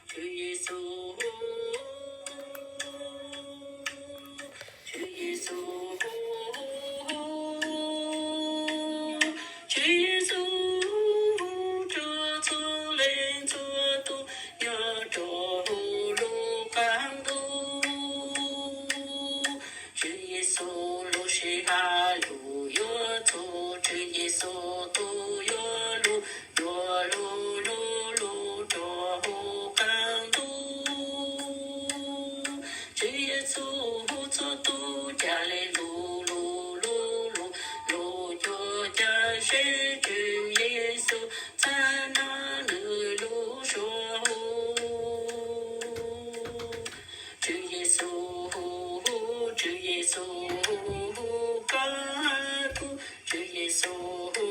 Tswv Yexus, Tswv Yexus, Tswv Yexus, rau txhua leej txhua tus nyob rau hauv lub qab ntuj. Tswv Yexus lub sij hawm lug yuav txug, Tswv Yexus tus yuav lug, yuav lug lug lug rau hauv qab ntuj. Tswv Yexus hu txhua tus ca le lug lug lug lug, lug cuag ca seb Tswv Yexus txhad nrog nwg lub suab hu. Tswv Yexus hu, Tswv Yexus hu, koj has txug, Tswv Yexus hu,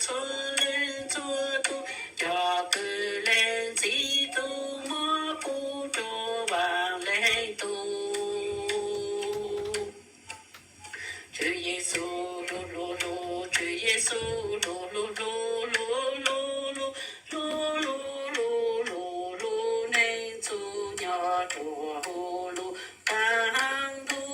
txhua leej txhua tug, cov pwg leej txiv tug muab pub rua Vaaj Leej Tub. Tswv Yexus lug lug lug, Tswv Yexus lug lug lug lug lug lug lug lug lug lug lug, neeg txhua nyob rua huv lub qab ntuj.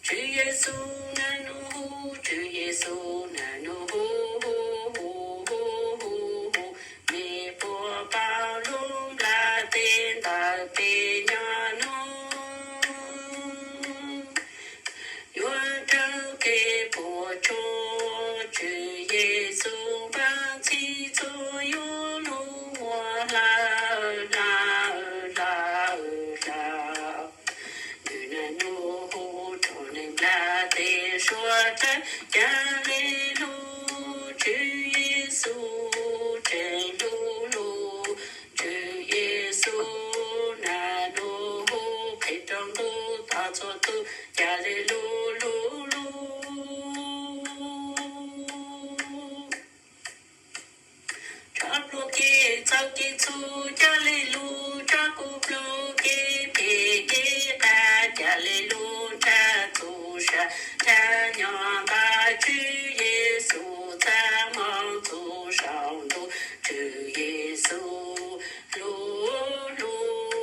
Tswv Yexus naj nub hu, Tswv Yexus naj nub hu, hu hu hu hu hu, mej puab paub lub nplaj teb ntawm peb nyob nub. Yuav raug kev puam tsuaj, Tswv Yexus npaj txhij txhua yuav lug muab hlawv hlawv hlawv hlawv. Nwg naj nub hu rua neeg nplaj teb suav dlawg ca le lug, Tswv Yexus tseem lug lug, Tswv Yexus naj nub hu qhia rua ntuj tog txhua tug ca le lug lug lug. Tso pluag kev txhaum kev txhum ca le lug, tso kuv pluag kev phem kev qas ca le lug, nrhab txhua sab nrhab nyob nqag Tswv Yexus txaj moog txug saum ntuj, Tswv Yexus lug lug lug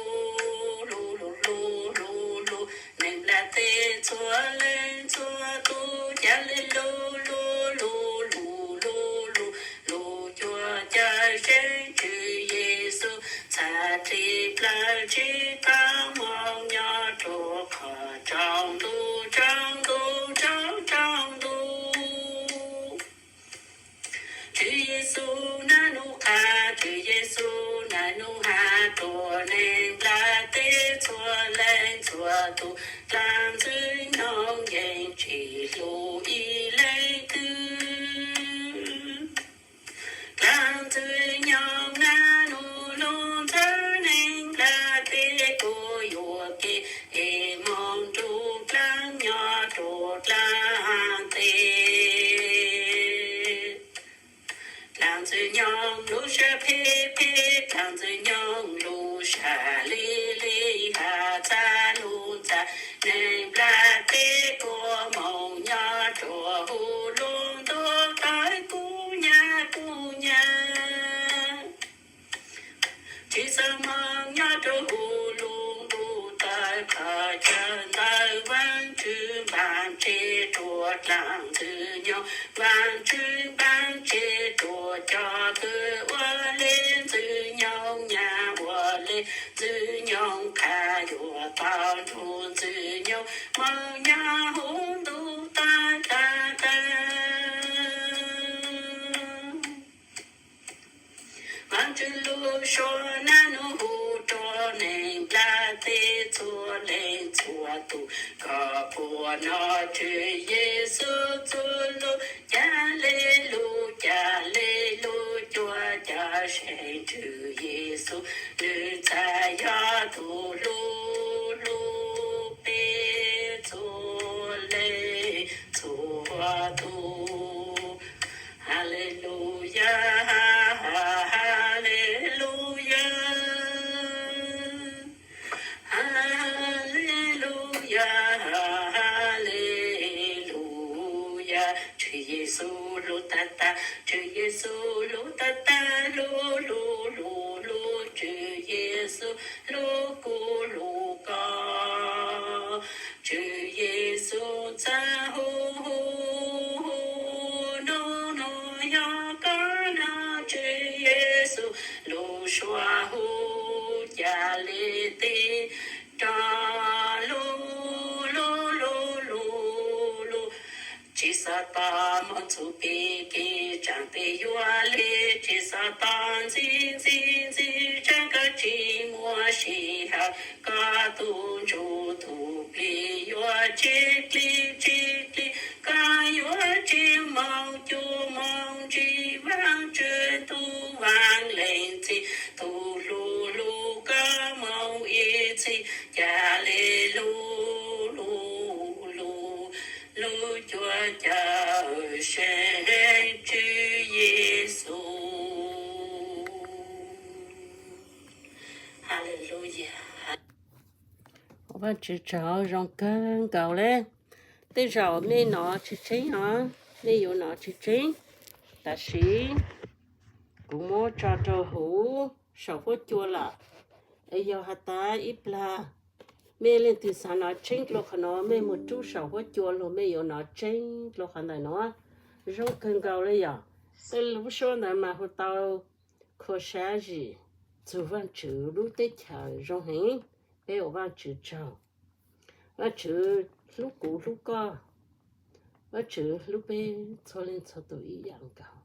lug lug lug lug, neeg nplaj teb txhua leej txhua tug ca le lug lug lug lug lug lug lug, cuag ca seb Tswv Yexus txhad txhij plawg tsi tau moog nyob rua qhov tsaus ntuj tsaus ntuj tsaus tsaus ntuj. Tswv Yexus naj nub qha, Tswv Yexus naj nub has rua neeg nplaj teb txhua leej txhua tug, dlaag ntxwg nyoog yeej tsi hlub ib leeg twg. Dlaag ntxwg nyoog naj nub lug ntxawg neeg nplaj teb kuas yuam kev es moog nrug dlaab nyob rua dlaab teb. Dlaag ntxwg nyoog lug sab phem phem, dlaag ntxwg nyoog lug sab lig lig, has txag lug ntxag neeg nplaj teb kuas moog nyob rua huv lub ntuj tawv kub nyab kub nyab. Tsi txawj moog nyob rua huv lub ntuj tawv, qhov chaw ntawd Vaajtswv npaaj tseg rua dlaag ntxwg nyoog, Vaajtswv npaaj tseg rua cov kws ua le ntxwg nyoog nyab, ua le ntxwg nyoog qha, yuav tau nrug ntxwg nyoog moog nyob huv ntuj tawv tawv tawv. Vaajtswv lub suab naj nub hu rua neeg nplaj teb txhua leej txhua tug, kom puab nov Tswv Yexus txuj lug, ca le lug ca le lug, cuag ca seev Tswv Yexus, nwg txhad yog tug lug lug peb txhua leej txhua tug. Haleluyas, haleluyas, haleluyas, haleluyas. Tswv Yexus Yexus hlub tag tag, Tswv Yexus hlub tag tag, hlub hlub hlub hlub, Tswv Yexus hlub kuv hlub koj. Tswv Yexus txawj hu hu hu, hnub no yog koj na, Tswv Yexus lub suab hu, cas li tib rog lub lub lub lub lub. Tsis xav tos mob ntxhov pib kev tsaam peb yuav li, tsis xav tos ntxim ntxim ntxim tsaam koj tsis muaj sij hawm, koj tus ntsuj tus plig yuav tseg plig tseg plig, koj yuav tseg mob cuag mob ntsig, Vaajtswv tub Vaaj Leej Txiv, tus hlub hlub koj moog ib txhis, ca le lug lug lug lug cuag Cawmseej Tswv Yexus. Haleluya. Vaajtswv tsaug, zoo kawg nkaus le. Tej zaum mej nov tsis tseeb os, mej yuav nov tsis tseeb, tab sis kuv muab tso rau huv saum huab cua lawm. Es yog has tas ib plag mej leej twg xav nov tseeb dlua qhov no, mej mus rub saum huab cua los mej yuav nov tseeb dlua qhov ntawm no. Zoo kawg nkaus le yom. Tej lub suab ntawd mas hu tau Khuv Sab Zim Txug Vaajtswv Lub Teb Chaws Zoo Heev. Peb ua Vaajtswv tsaug. Vaajtswv hlub kuv hlub koj. Vaajtswv hlub peb txhua leej txhua tus ib yam nkaus.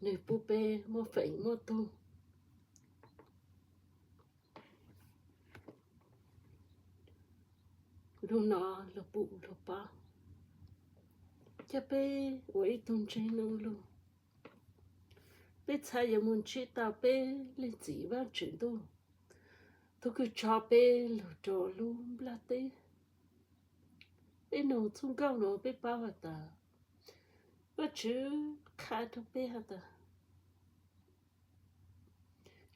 Nwg pub peb muaj feem muaj tug lug nov lug pum lug paub, coj peb ua ib tug ntseeg lug lug. Peb txhad yuav moog ntsib tau peb leej Txiv Vaajtswv Ntuj, tug kws tso peb lug rua lub nplaj teb. Peb nug txuj nkauj nuav peb paub has tas, Vaajtswv qha rua peb has tas,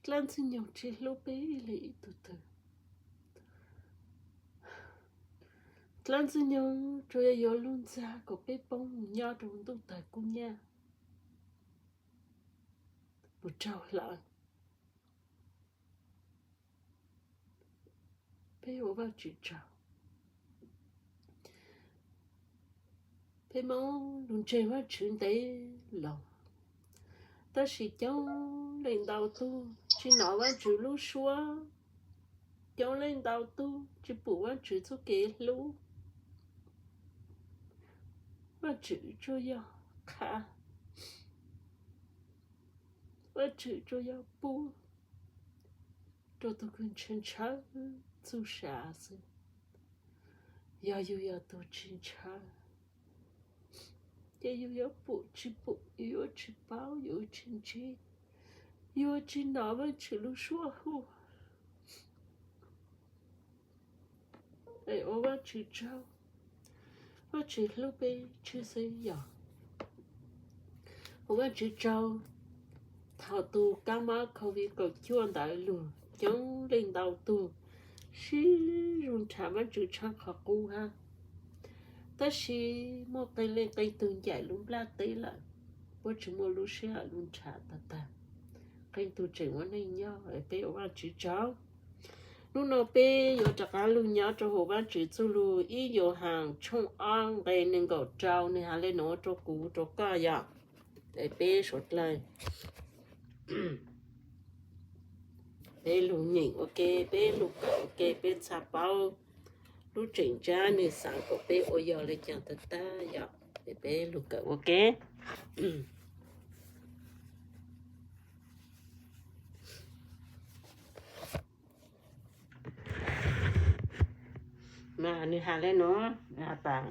dlaab Ntxwg Nyoog tsi hlub peb ib leeg ib tug twg. Dlaab Ntxwg Nyoog tsuas yog yuav lug ntxag kuas peb poob moog nyob rua ntuj tawg kub nyaj puv raug hlawv. Peb ua Vaajtswv tsaug. Peb Moob lug ntseeg Vaajtswv ntev lug, tab sis coob leej ntau tug tsi nov Vaajtswv lub suab, coob leej ntau tug tsi pum Vaajtswv txuj kev hlub. Vaajtswv tsuas yog qha, Vaajtswv tsuas yog pub rua tug kws ntshaw ntshaw txuj sa xwb. Yog yug yog tug tsi ntshaw, ces yug yuav pum tsi pum, yug yuav tsi paub, yug yuav tsi ntsib, yug yuav tsi nov Vaajtswv lub suab hu. Es ua Vaajtswv tsaug, Vaajtswv hlub peb tshwj xeeb yog ua Vaajtswv tsaug. Thaum tug kaab mob COVID kaum cuaj ntawd lug, coob leej ntau tug sib zug nrhav Vaajtswv tshaj qhov qub hab. Tab sis muaj qee leej qee tug ncaim lub nplaj teb lawm, puab tsi muaj lub sij hawm lug nrhav tag tag. Qee tug tseem muaj neej nyob, peb ua Vaajtswv tsaug. Hnub no peb yuav rov qaab lug nyob rua huv Vaajtswv txuj lug ib Yauhaas tshooj ob nqe neeg nkaum rau, nwg has le nuav rua kuv rua koj yog, es peb suav dlawg peb lug nyeem ua ke, peb lug kawm ua ke, peb txhaj paub lub tseem ntsab nwg xaav kom peb ua yog le caag tag tag yog, es peb lug kawm ua ke. Mas nwg has le nuav, has tas,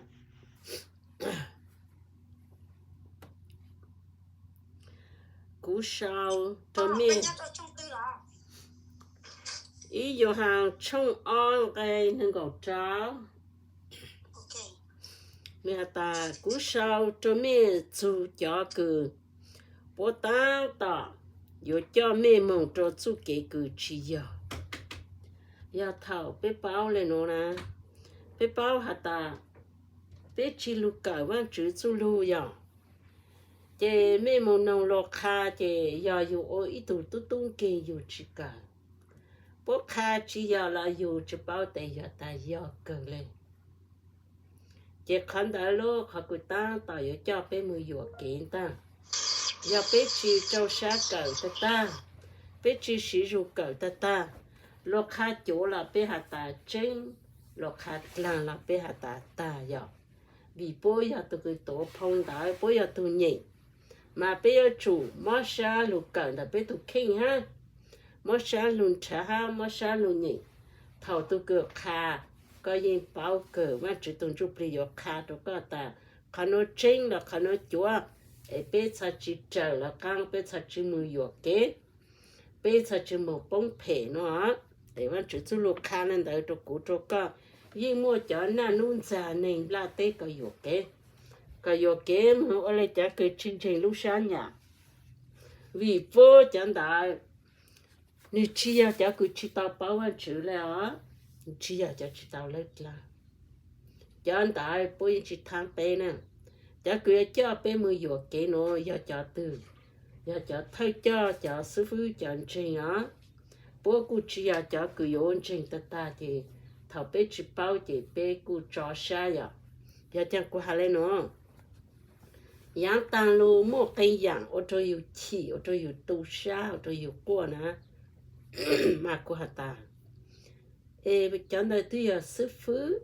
kuv sau rua mej, ib Yauhaas tshooj ob nqe neeg nkaum rau, nwg has tas, kuv sau rua mej txug cov kws puab taab tom yuav coj mej moog rua txuj kev kws tsi yog. Yog thaum peb paub le nuav na, peb paub has tas peb tsis lug kawm Vaajtswv txuj lug yog, ces mej moog noog luas qha ces yog yug ua ib tug tub tub nkeeg yug tsis kawm. Puab qha tsis yog los yug tsis paub tes yog tas yog kawg le. Ces qhov ntawd lub qhov kuv taab tom yuav coj peb moog yuam kev ntag. Yog peb tsis rau sab kawm tag tag, peb tsis siv zug kawm tag tag, luas qha cuav los peb has tas tseeb, luas qha dlaag los peb has tas tag yog. Vim puab yog tug kws tuav phoo ntawd, puab yog tug nyeem, mas peb yuav tsum muab sab lug kawm ntawm peb tug kheej hab, muab sab lug nrhav hab muab sab lug nyeem. Thaum tug kws qha, koj yeej paub kawg Vaajtswv tug Ntsujplig yuav qha rua koj tas qhov nuav tseeb los qhov nuav cuav, es peb txhad tsis raws lawv qaab, peb txhad tsis moog yuam kev, peb txhad tsis moog poob phem nuav. Tes Vaajtswv txuj lug qha le ntawd rua kuv rua koj, yeej muaj cov naj nub ntxag neeg nplaj teb kom yuam kev, kom yuam kev moog ua le cov kws tsis ntseeg lub sab nyam. Vim puab cov ntawd, nwg tsis yog cov kws tsis tau paub Vaajtswv le os, tsis yog cov tsis tau lawb dlaag. Cov ntawd puab yeej tsis thaab peb na. Cov kws yuav coj peb moog yuam kev nuav yog cov twg? Yog cov thawj coj, cov xib fwb, cov ntseeg os. Puab kuj tsis yog cov kws yuav ua ntseeg tag tag ces thaum peb tsis paub ces peb kuj tso sab yom. Yog caag kuv has le nuav, yaav taag lug muaj qee yaam ua rua yug chim, ua rua yug tu sab, ua rua yug quaj na. Mas kuv has tas, es cov ntawd twb yog xib fwb,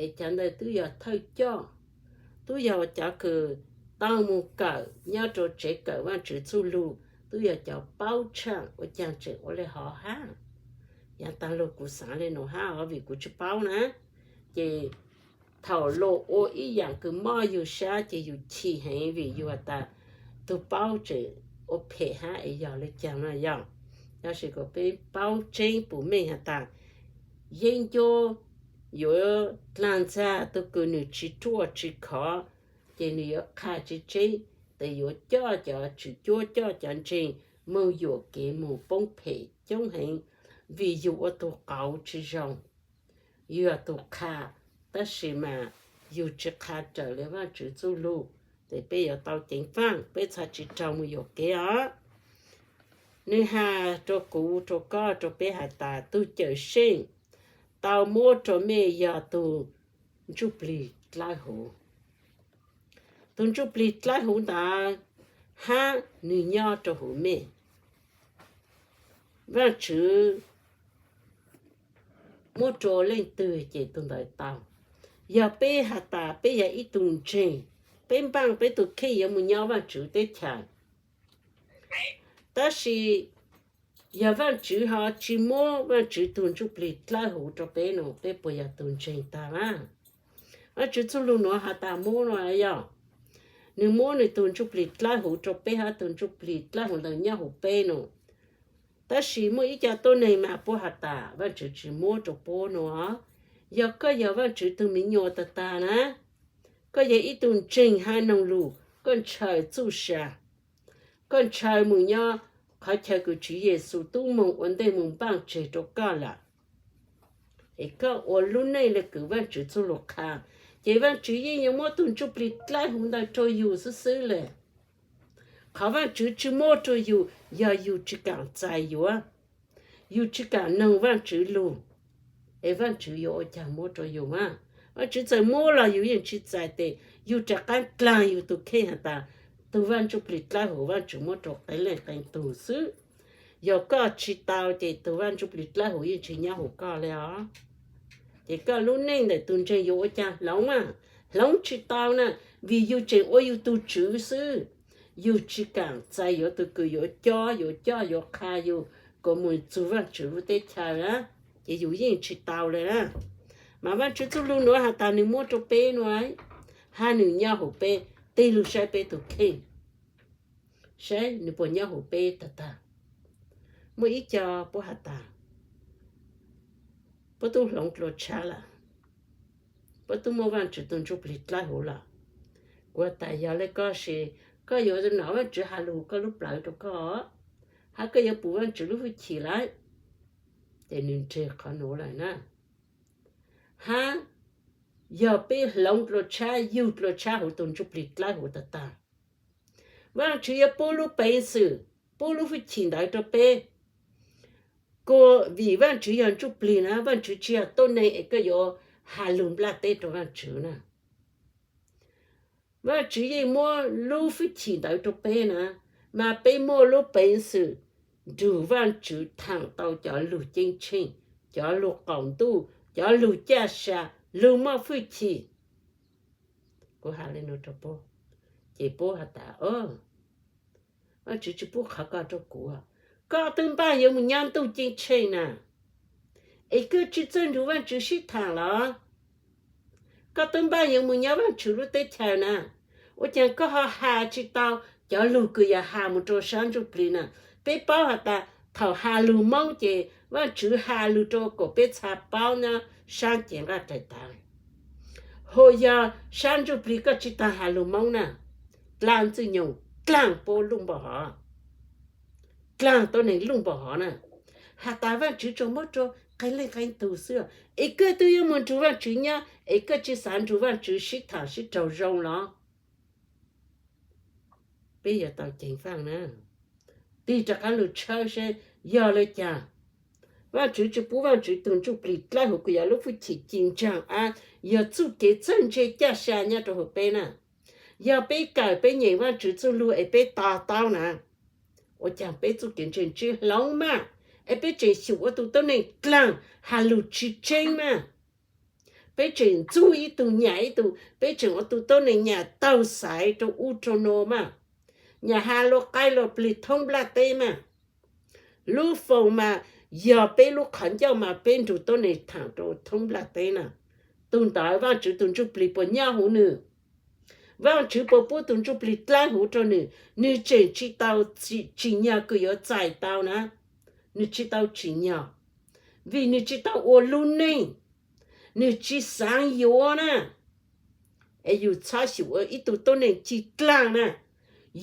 es cov ntawd twb yog thawj coj, twb yog cov kws tau moog kawm nyob rua tsev kawm Vaajtswv txuj lug, twb yog cov paub tshaaj, ua caag tseem ua le hov hab. Yaav taag lug kuv xaav le nuav hab os, vim kuv tsis paub na. Ces thaum luas ua ib yaam kws mob yug sab ces yug chim heev vim yug has tas tug paub tseem ua phem hab es yog le caag na yog. Tab sis kom peb paub tseeb puas meej has tas yeeb ncuab yuav dlaag ntxag tug kws nwg tsis ruaj tsis khov, ces nwg yuav qha tsis tseeb, tes yuav coj cov tswv cuab coj cov ntseeg moog yuam kev moog poob phem coob heev, vim yug ua tug qauv tsis zoo. Yug yog tug qha, tab sis mas yug tsis qha raws le Vaajtswv txuj lug, tes peb yuav tau ceev faaj, peb txhad tsis raug moog yuam kev os. Nwg has rua kuv, rua koj, rua peb has tas tug Cawmseej tau muab rua mej yog tug ntsuj plig dlawb huv. Tug ntsuj plig dlawb huv ntawd hab nwg nyob rua huv mej. Vaajtswv muab rua leej twg ces tug ntawd tau. Yog peb has tas peb yog ib tug ntseeg, peb npaaj peb tug kheej yuav moog nyob Vaajtswv teb chaws, tab sis yog Vaajtswv ho tsi muab Vaajtswv tug ntsuj plig dlawb huv rua peb nua, peb puas yog tug ntseeg tag na? Vaajtswv txuj lug nuav has tas muab nua yog, nwg muab nwg tug ntsuj plig dlawb huv rua peb hab tug ntsuj plig dlawb huv ntawd nyob huv peb nua. Tab sis muaj ib co tuab neeg mas puab has tas Vaajtswv tsi muab rua puab nua. Yog koj yog Vaajtswv tug miv nyuas tag tag na, koj yog ib tug ntseeg hab noog lug, koj ntshaw txuj sa, koj ntshaw moog nyob qhov chaw kws Tswv Yexus tub moog ua ntej moog npaaj tseg rua koj lawm, es koj ua lub neej le kws Vaajtswv txuj lug qha, ces Vaajtswv yeej yuav muab tug ntsuj plig dlawb huv ntawd rua yug xwb xwb le. Qhov Vaajtswv tsi muab rua yug yog yug tsi kaam txais yuav, yug tsi kaam noog Vaajtswv lug, es Vaajtswv yuav ua caag muab rua yug mas? Vaajtswv txawm muab los yug yeej tsi txais tes yug rov qaab dlaag yug tug kheej has tas tug Vaaj Ntsuj Plig Dlawb Huv Vaajtswv muab rua qee leej qee tug xwb. Yog koj tsi tau ces tug Vaaj Ntsuj Plig Dlawb Huv yeej tsi nyob huv koj le os. Ces koj lub neej ntawm tug ntseeg yuav ua caag hloov mas? Hloov tsi tau na, vim yug tseem ua yug tug tswv xwb. Yug tsi kaam txais yuav tug kws yuav cob yuav coj yuav qha yug kuas moog txug Vaajtswv lub teb chaws na, ces yug yeej tsi tau le na. Mas Vaajtswv txuj lug nuav has tas nwg muab rua peb nua, hab nwg nyob huv peb, tig lug saib peb tug kheej, saib nwg puas nyob huv peb tag tag. Muaj ib co puab has tas puab tub hloov dlua tshab lawm, puab tub muaj Vaajtswv tug Ntsuj Plig Dlawb Huv lawm. Kuv has tas yog le koj sis, koj yuav nom Vaajtswv has lug koj lub plawv rua koj, hab koj yuav pum Vaajtswv lub hwj chim lawm. Ces nwg nreg qhov nuav lawm na. Hab yog peb hloov dlua tshab, yug dlua tshab huv tus ntsuj plig dlawb huv tag tag. Vaajtswv yuav pub lub peev xwm, pub lub hwj chim ntawd rua peb. Kuas vim Vaajtswv yog ntsuj plig na, Vaajtswv tsi yog tuab neeg es koj yuav has lug nplaj teb rua Vaajtswv na. Vaajtswv yeej muab lub hwj chim ntawd rua peb na, mas peb muaj lub peev xwm nrug Vaajtswv thaam tau cov lug ceeb tsheej, cov lug qaum ntuj, cov lug caj sa, lug muaj hwj chim. Kuv has le nuav rua puab, ces puab has tas, Vaajtswv tsi pub qhov ko rua kuv. Koj twb npaj yuav moog nyob ntuj ceeb tsheej na, es koj tsi txawj nrug Vaajtswv sib thaam los? Koj twb npaj yuav moog nyob Vaajtswv lub teb chaws na, ua caag koj ho has tsi tau cov lug kws yog has moog rua sab ntsuj plig na? Peb paub has tas thaum has lug Moob ces Vaajtswv has lug rua kuas peb txha paub nyob sab cev nqaj dais tawv. Hos yog sab ntsuj plig koj tsi taag has lug Moob na, dlaag Ntxwg Nyoog, dlaag puab luj npau hov, dlaag tuab neeg luj npau hov na, has tas Vaajtswv tsuas muab rua qee leej qee tug xwb, es koj twb yuav moog nrug Vaajtswv nyob es koj tsi xaav nrug Vaajtswv sib thaam sib raug zoo los? Peb yuav tau ceev faj na, tig rov qaab lug tshawb seb yog le caag. Vaajtswv tsi pub Vaajtswv tug ntsuj plig dlawb huv kws yog lub hwj chim ci ntsaag ab, yog txuj kev txawj ntse caj sa nyob rua huv peb na. Yog peb kawm peb nyeem Vaajtswv txuj lug es peb to taub na, ua caag peb txuj kev ntseeg tsi hloov mas, es peb tseem xyum ua tug tuab neeg dlaag has lug tsi tseeb mas. Peb tseem ntxub ib tug nyam ib tug, peb tseem ua tug tuab neeg nyam taug xaiv rua ub rua nuav mas, nyam has luag qaib luag plig thoob nplaj teb mas. Lub foos mas yog peb lub qhov ncauj mas peb nrug tuab neeg thaam rua thoob nplaj teb na. Tug ntawd Vaajtswv tug ntsuj plig puas nyob huv nwg? Vaajtswv puas pub tug ntsuj plig dlawb huv rua nwg? Nwg tseem tsi tau tsim nyog kws yuav txais tau na, nwg tsi tau tsim nyog, vim nwg tsi tau ua lub neej, nwg tsi xaav yuav na. Es yug txhob xyum ua ib tug tuab neeg ci dlaag na.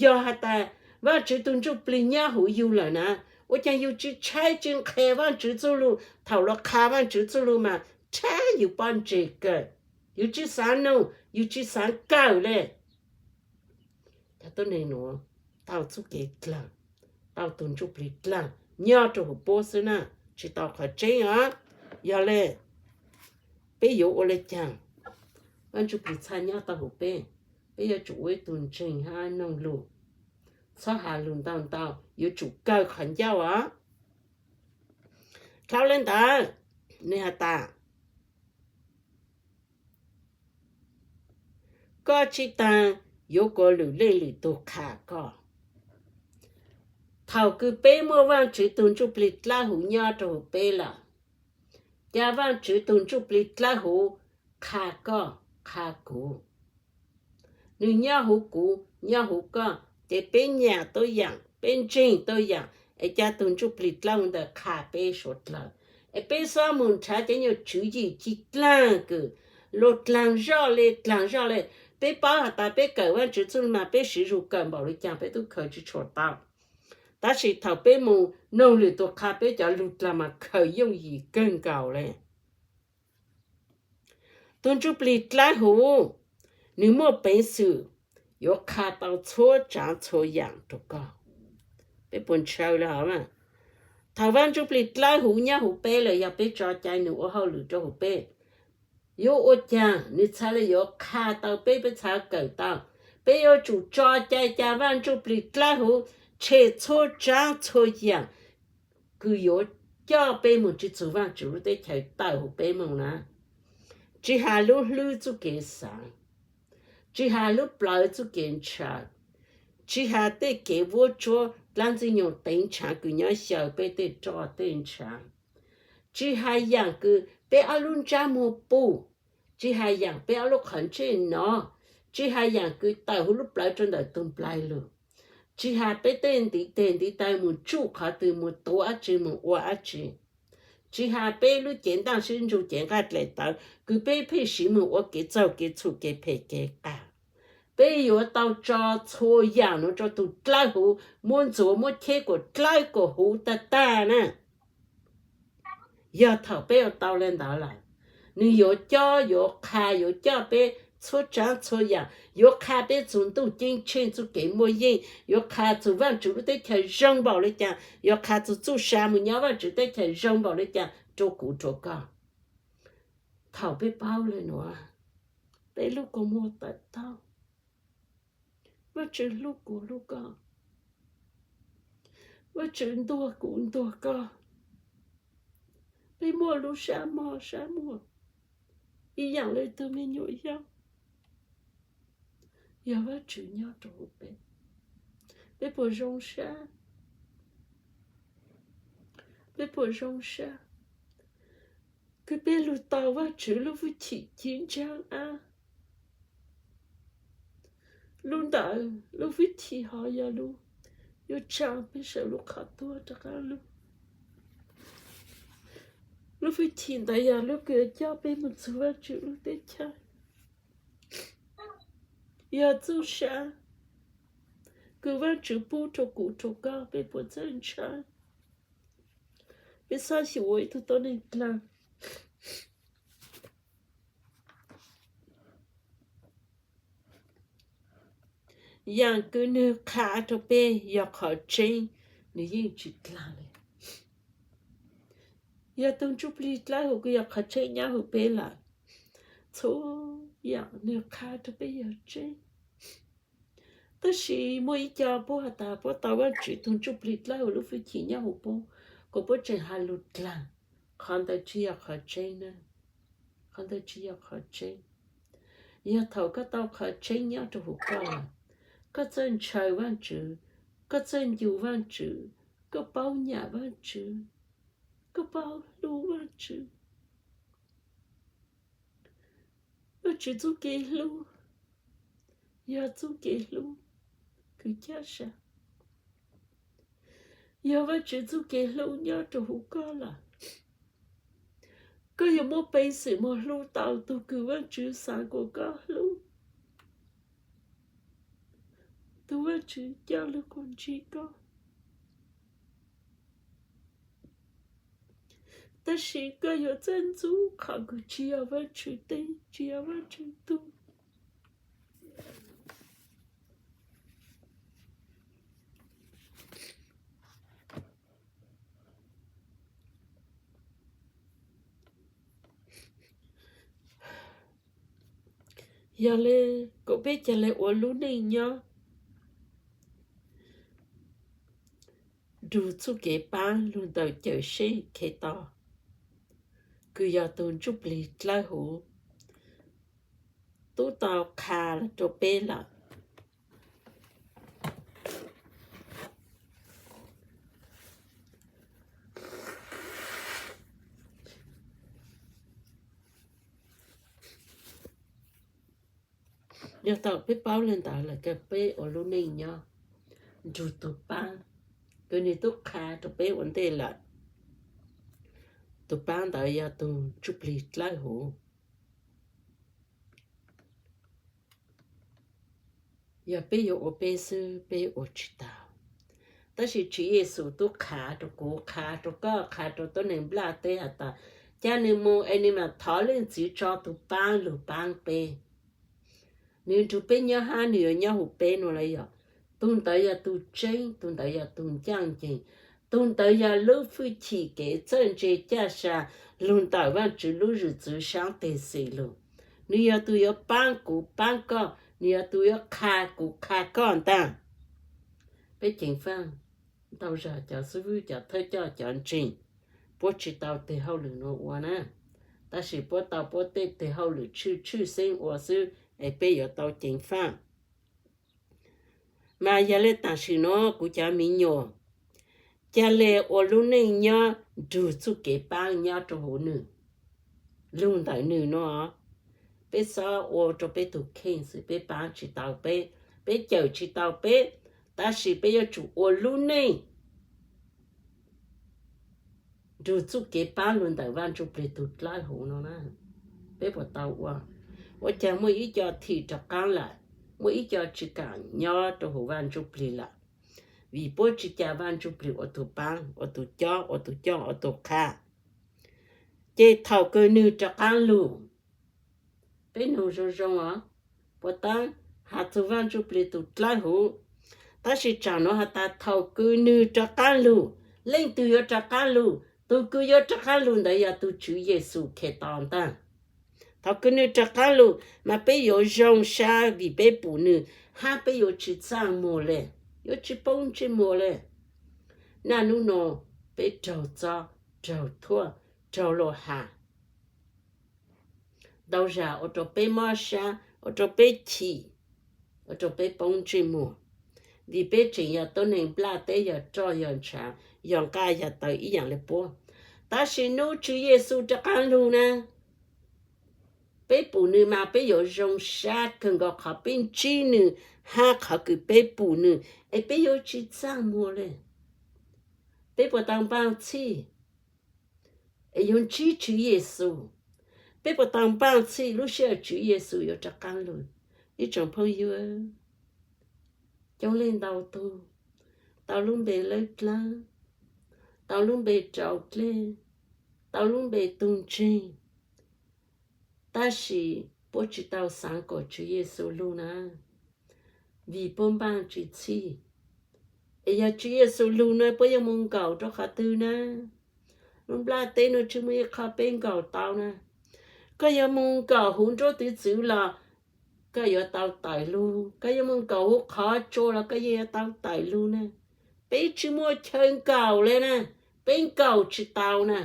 Yog has tas Vaajtswv tug ntsuj plig nyob huv yug lawm na, ua caag yug tsi tshaib tsi nqhis Vaajtswv txuj lug? Thaum luag qha Vaajtswv txuj lug mas rhab yug pob ntseg kawg, yug tsi xaav noog, yug tsi xaav kawm le. Cov tuab neeg nuav tau txuj kev dlaag, tau tug ntsuj plig dlaag nyob rua huv puab xwb na, tsi tau qhov tseeb os. Yog le, peb yuav ua le caag? Vaaj Ntsuj Plig txhaj nyob tau huv peb, peb yuav tsum ua ib tug ntseeg hab noog lug, txhob has lug ntau ntau, yuav tsum kawg qhov ncauj os. Dlhau le ntawd, nwg has tas, koj tsi taag yuav kuas lwm leej lwm tug qha koj. Thaum kws peb muaj Vaajtswv tug Ntsuj Plig dlawb huv nyob rua huv peb lawm, ca Vaajtswv tug Ntsuj Plig dlawb huv qha koj, qha kuv. Nwg nyob huv kuv, nyob huv koj, ces peb nyam tuab yaam, peb ntseeg tuab yaam, es ca tug Ntsuj Plig dlawb huv ntawd qha peb suav dlawg. Es peb xob moog nrhav cov nyuag tswv yim ci dlaag kws luag dlaag zoj le, dlaag zoj le. Peb paub has tas peb kawm Vaajtswv txuj lug mas peb siv zug kawm npaum le caag peb tub khaws tsi tshua tau. Tab sis thaum peb moog noog lwm tug qha peb cov lug dlaag mas khaws yooj yim kawg nkaus le. Tug Ntsuj Plig dlawb huv, nwg muaj peev xwm yuav qha tau txhua tsaav txhua yaam rua koj. Peb puas ntshaw le hov? Thaum Vaaj Ntsuj Plig dlawb huv nyob huv peb lawm, yog peb tso cai nwg ua hauj lwm rua huv peb, yuav ua caag nwg txhaj le yuav qha tau peb, peb txhaj kawm tau? Peb yuav tsum tso cai ca Vaaj Ntsuj Plig dlawb huv tshem txhua tsaav txhua yaam kws yuav coj peb moog tsi txug Vaajtswv lub teb chaws tawm huv peb moog na. Tsi has lub hlwb txuj kev xaav, tsi has lub plawv txuj kev ntshaw, tsi has tej kev vuab tsuab dlaab ntxwg nyoog teev ntshav kws nyob xyaw peb tej roj tej ntshav, tsi has yaam kws peb ob lub ntsab muag puj, tsi has yaam peb ob lub qhov ntsej nov, tsi has yaam kws tawm huv lub plawv rua ntawm tug nplai lug, tsi has peb tej ntiv teg ntiv taw moog tsuj qhov twg, moog tuav dlaab tsi, moog ua dlaab tsi, tsi has peb lub cev ntaaj sib ntsug cev nqaj dlaim tawv kws peb pheej siv moog ua kev txaug kev txhum kev phem kev qas. Peb yuav tau tso txhua yaam nuav rua tug dlawb huv, muab ntxuav muab cheb kuas dlawb kuas huv tag tag na. Yog thaum peb ua tau le ntawd lawm, Nws yuav cob yuav qha yuav coj peb txhua tsav txhua yam, yuav qha peb txug ntuj ceeb tsheej txug kev muaj yeej, yuav qha txug Vaajtswv lub teb chaws zoo npaum le caag, yuav qha txug txuj sa moog nyob Vaajtswv teb chaws zoo npaum le caag rua kuv rua koj. Thaum peb paub le nuav, peb lub kua muag tawm taub. Vaajtswv hlub kuv hlub koj. Vaajtswv ntuag kuv ntuag koj. Peb muaj lub sab mog sab muag ib yaam le tug me nyuam yaus. Yog Vaajtswv nyob rua huv peb, peb puas zoo sab? Peb puas zoo sab kws peb lug tau Vaajtswv lub hwj chim ci ntsaag ab? Lub ntawd lub hwj chim hov yog lub yuav tsaa peb sawv lub qhov tuag rov qaab lug. Lub hwj chim ntawd yog lub kws yuav coj peb moog txug Vaajtswv lub teb chaws. Yog txuj sa kws Vaajtswv pub rua kuv rua koj, peb puas txawj ntshai? Peb xob xyuas ua ib tug tuab neeg dlaag. Yaam kws nwg qha rua peb yog qhov tseeb, nwg yeej tsi dlaag le. Yog tug ntsuj plig dlawb huv kws yog qhov tseeb nyob huv peb lawm, txhua yaam nwg qha rua peb yog tseeb. Tab sis muaj ib co puab has tas puab tau Vaajtswv tug ntsuj plig dlawb huv lub hwj chim nyob huv puab, kuas puab tseem has lug dlaag. Qhov ntawd tsi yog qhov tseeb na. Qhov ntawd tsi yog qhov tseeb. Yog thaum koj tau qhov tseeb nyob rua huv koj lawm, koj txawj ntshaw Vaajtswv, koj txawj ncu Vaajtswv, koj paub nyam Vaajtswv, koj paub hlub Vaajtswv. Vaajtswv txuj kev hlub yog txuj kev hlub kws caj sa. Yog Vaajtswv txuj kev hlub nyob rua huv koj lawm, koj yuav muaj peev xwm moog hlub tau tug kws Vaajtswv xaav kuas koj hlub, tug Vaajtswv coj lug kuas ntsib koj. Tab sis koj yuav txawj ntxub qhov kws tsi yog Vaajtswv teeb, tsi yog Vaajtswv tug. Yog le, kom peb ca le ua lub neej nyob nrug txuj kev paab lug ntawm Cawm Seej Khetos, kws yog tug ntsuj plig dlawb huv, tub tau qha rua peb lawm. Yog thaum peb paub le ntawd lawm, kws peb ua lub neej nyob nrug tug paab kws nwg tub qha rua peb ua ntej lawm. Tug paab ntawd yog tug ntsuj plig dlawb huv. Yog peb yuav ua peb xwb, peb ua tsi tau. Tab sis Tswv Yexus tub qha rua kuv, qha rua koj, qha rua tuab neeg nplaj teb has tas, ca nwg moog es nwg maam thov Leej Txiv tso tug paab lug paab peb. Nwg nrug peb nyob hab nwg yuav nyob huv peb nuav lawm yog. Tug ntawd yog tug tseeb, tug ntawd yog tug ncaaj nceeg, tug ntawd yog lub hwj chim kev txawj ntse caj sa lug ntawm Vaajtswv lub zwm txwv saab teg xis lug. Nwg yog tug yuav paab kuv paab koj, nwg yog tug yuav qha kuv qha koj ntaag. Peb ceev faaj, ntau zag cov xib fwb, cov thawj coj, cov ntseeg, puab tsi tau teg hauj lwm nuav ua na, tab sis puab tau puab tej teg hauj lwm tshwj tshwj xeeb ua xwb es peb yuav tau ceev faaj. Mas yog le taam sim nuav kuv cov miv nyuas, ca le ua lub neej nyob nrug txuj kev paab nyob rua huv nwg, lug ntawm nwg nuav. Peb xob ua rua peb tug kheej xwb, peb paab tsi tau peb, peb cawm tsi tau peb, tab sis peb yuav tsum ua lub neej nrug txuj kev paab lug ntawm Vaaj Ntsuj Plig tug dlawb huv nuav na. Peb puas tau ua? Ua caag muaj ib co thim rov qaab lawm, muaj ib co tsi kaam nyob rua huv Vaaj Ntsuj Plig lawm, vim puab tsi ca Vaaj Ntsuj Plig ua tug paab, ua tug cob, ua tug cob, ua tug qha. Ces thaum kws nwg rov qaab lug, peb noog zoo zoo os, puas taab has txug Vaaj Ntsuj Plig tug dlawb huv, tab sis tsaam nuav has tas thaum kws nwg rov qaab lug, leej twg yuav rov qaab lug? Tug kws yuav rov qaab lug ntawd yog tug Tswv Yexus Khetos ntag. Thaum kws nwg rov qaab lug mas peb yuav zoo sab vim peb pum nwg hab peb yuav tsi txaaj muag le, yuav tsi poob ntsej muag le. Naj nub nua peb raug txob, raug thuam, raug luag has ntau zag ua rua peb mob sab, ua rua peb chim, ua rua peb poob ntsej muag, vim peb tseem yog tuab neeg nplaj teb, yog roj yog ntshav, yog nqaj yog taw ib yaam le puab. Tab sis nub Tswv Yexus rov qaab lug na, peb pum nwg mas peb yuav zoo sab kawg nkaus qhov peb ntsib nwg hab qhov kws peb pum nwg, es peb yuav tsi txaaj muag le. Peb puas tau npaaj txhij es yuav ntsib Tswv Yexus? Peb puas tau npaaj txhij lub sij hawm Tswv Yexus yuav rov qaab lug? Ib tsoom phooj ywg, coob leej ntau tug tau lub npe lawb dlaab, tau lub npe rau dlej, tau lub npe tug ntseeg, tab sis puab tsi tau xaav kuas Tswv Yexus lug na, vim puab npaaj tsi txhij. Es yog Tswv Yexus lug na puab yuav moog nkaum rua qhov twg na? Lub nplaj teb nuav tsi muaj ib qho peb nkaum tau na. Koj yuav moog nkaum huv nruab tw txwv los koj yuav tau tawm lug, koj yuav moog nkaum huv qhov tsua los koj yeej yuav tau tawm lug na. Peb tsi muaj chaw nkaum le na, peb nkaum tsi tau na.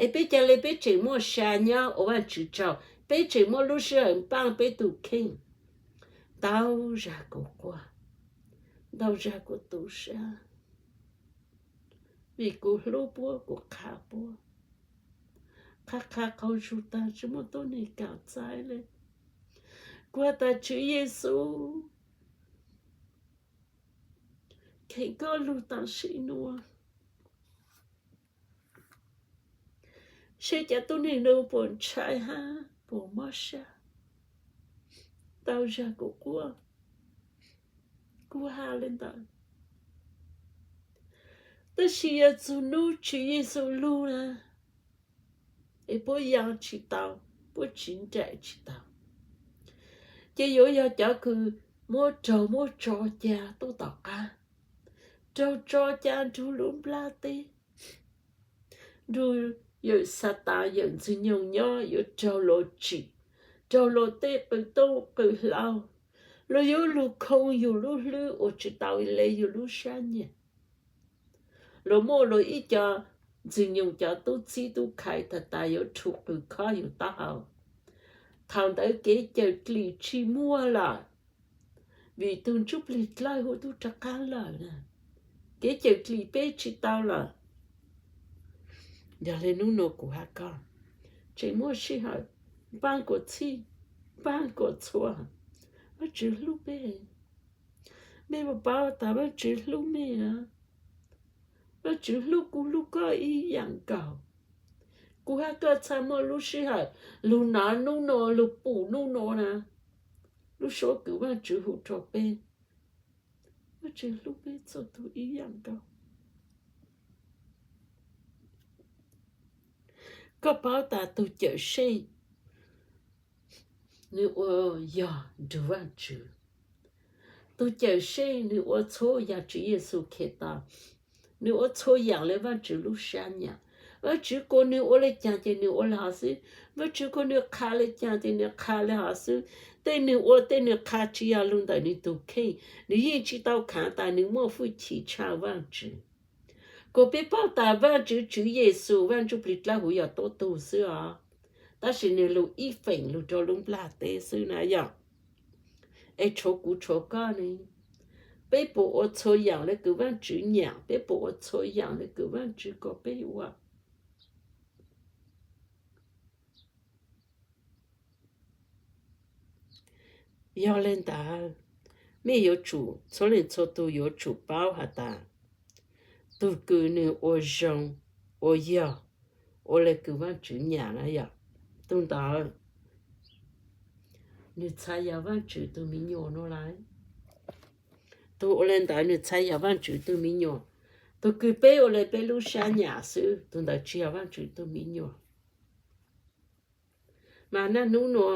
Es peb ca le peb tseem muaj sa nyob ua Vaajtswv tsaug, peb tseem muaj lub sij hawm npaaj peb tug kheej. Ntau zag kuv quaj, ntau zag kuv tu sab, vim kuv hlub puab, kuv qha puab, qha qha qaug zug taag tsi muaj tuab neeg kaam txais le. Kuv has tas Tswv Yexus, kheev koj lug tam sim nuav, seb cov tuab neeg nuav puas ntshai hab puas mob sab. Ntau zag kuv quaj, kuv has le ntawd. Tab sis yog txug nub Tswv Yexus lug na, es puab yaa tsi tau, puab tsiv nraim tsi tau, ces yuav yog cov kws muab raug muab tso ca tuaj tom qab, raug tso ca nrug lub nplaj teb, nrug yawm Xatas yawm Ntxwg Nyoog nyob, yuav raug luag tsim, raug luag tej qw tooj qw hlau, luag yuav lug khoo yug lub hlwb ua tsi tau le yug lub sab nyam. Luag muaj luag ib co Ntxwg Nyoog cov tub txib tub khai tag tas yuav rhu qws khob yug taub hau. Thaum ntawd kev cawm dlim tsi muaj lawm, vim tug ntsuj plig dlawb huv tub rov qab lawm na. Kev cawm dlim peb tsi tau lawm. Yog le nub nua kuv has koj, tseem muaj sij hawm npaaj kuas txhij, npaaj kuas txhua. Vaajtswv hlub peb. Mej puas paub tas Vaajtswv hlub mej na? Vaajtswv hlub kuv hlub koj ib yaam nkaus. Kuv hab koj txhaj muaj lub sij hawm lug nov nub nua, lug pum nub nua na, lub suab kws Vaajtswv hu rua peb. Vaajtswv hlub peb txhua tug ib yaam nkaus. Koj paub tas tug cawm seej nwg ua yog nrug Vaajtswv. Tug cawm seej nwg ua txhua yam, Tswv Yexus Khetos, nwg ua txhua yaam le Vaajtswv lub sab nyam. Vaajtswv kuas nwg ua le caag ces nwg ua le hov xwb. Vaajtswv kuas nwg qha le caag ces nwg qha le hov xwb. Tej nwg ua tej nwg qha tsi yog lug ntawm nwg tug kheej, nwg yeej tsi tau khaav tas nwg muaj fwj chim tshaj Vaajtswv. Kuas peb paub tas Vaajtswv Tswv Yexus Vaaj Ntsuj Plig Dlawb Huv yog tuab tug xwb os, tab sis nwg lug ib feem lug rua lub nplaj teb xwb na yog. Es tshuav kuv tshuav koj ne, peb puas ua txhua yaam le kws Vaajtswv nyam? Peb puas ua txhua yaam le kws Vaajtswv kom peb ua? Yog le ntawd, mej yuav tsum, txhua leej txhua tug yuav tsum paub has tas, tug kws nwg ua zoo, ua yog, ua le kws Vaajtswv nyam na yog, tug ntawd nwg txhad yog Vaajtswv tug me nyuam nua lawm. Tug ua le ntawd nwg txhad yog Vaajtswv tug me nyuam. Tus kws peb ua le peb lub sab nyam xwb, tus ntawd tsis yog Vaajtswv tug me nyuam. Mas naj nub nua,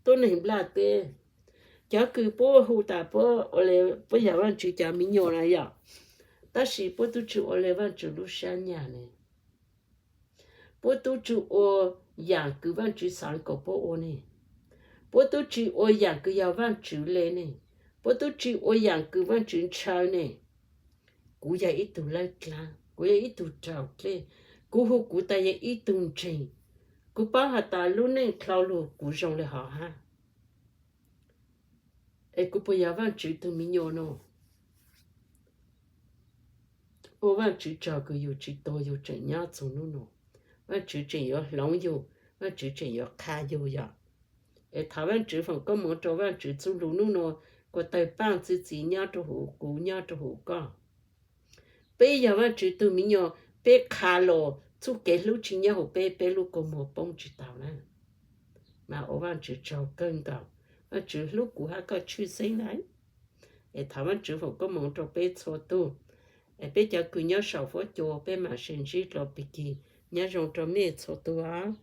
tuab neeg nplaj teb, cov kws puab hu tas puab ua le puab yog Vaajtswv cov me nyuam na yom, tab sis puab tub tsi ua le Vaajtswv lub sab nyam ne. Puab tub tsi ua yaam kws Vaajtswv xaav kom puab ua ne. Puab tub tsi ua yaam kws yog Vaajtswv le ne. Puab tub tsi ua yaam kws Vaajtswv ntshaw ne. Kuv yog ib tug lawj dlaab, kuv yog ib tug raug dlej, kuv hu kuv tas yog ib tug ntseeg. Kuv paub has tas lub neej dlhau lug kuv zoo le hov hab. Es kuv puas yog Vaajtswv tug me nyuam no? Ua Vaajtswv tsaug kws yug tsi tuag yug tseem nyob txug nub nua. Vaajtswv tseem yuav hloov yug, Vaajtswv tseem yuav qha yug yom. Es thov Vaajtswv foom koob moov rau Vaajtswv txuj lug nub nua, kuas tawg paaj txi txiv nyob rau huv kuv nyob rau huv koj. Peb yog Vaajtswv tug me nyuam, peb qha los txuj kev hlub tsi nyob huv peb, peb lub kua muag poob tsi tau na. Mas ua Vaajtswv tsaug kawg nkaus, Vaajtswv hlub kuv hab koj tshwj xeeb lawm. Es thov Vaajtswv foom koob moov rau peb txhua tug. Es peb cov kws nyob saum fuab cua peb mam sib ntsib dlua pig kig. Nyob zoo rau mej txhua tug os.